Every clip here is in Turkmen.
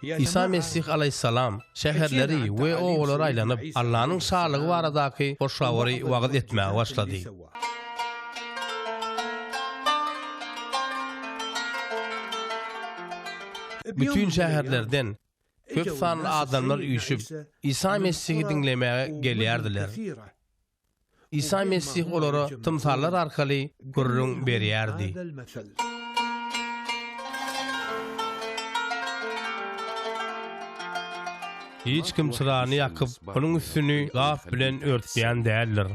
Isa Mesih alaýhyssalam şäherleri we obalary aýlanyp, Allanyň Şalygy baradaky Hoş Habary wagyz etmäge başlady. Bütin şäherlerden köp sanly adamlar üýşüp, Isa Mesihi diňlemäge gelýärdiler. Isa Mesih olara tymsallar arkaly gürrüň berýärdi. Hiç kim çyrany ýakyp, onuň üstüni gap bilen örtýän däldir.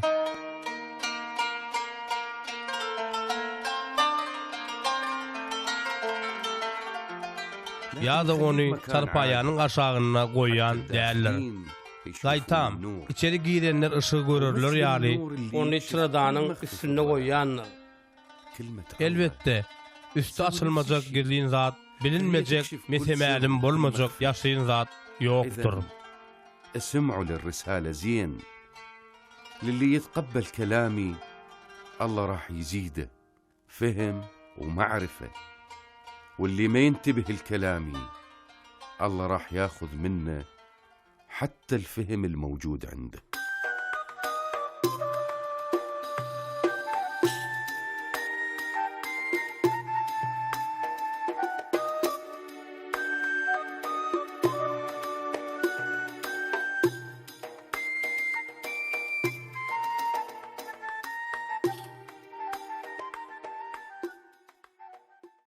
Ýa-da ony çarpaýanyň aşagynda goýýan däldir. Gaýtam, içeri girenler yşygy görerler ýaly, ony çyradanyň üstünde goýýandyr. Elbetde, üsti açylmajak gizlin zat, bilinmejek, mese-mälim bolmajak ýaşyryn zat ýokdur. فهم ومعرفة واللي ما ينتبه لكلامي الله راح ياخذ منه حتى الفهم الموجود عنده.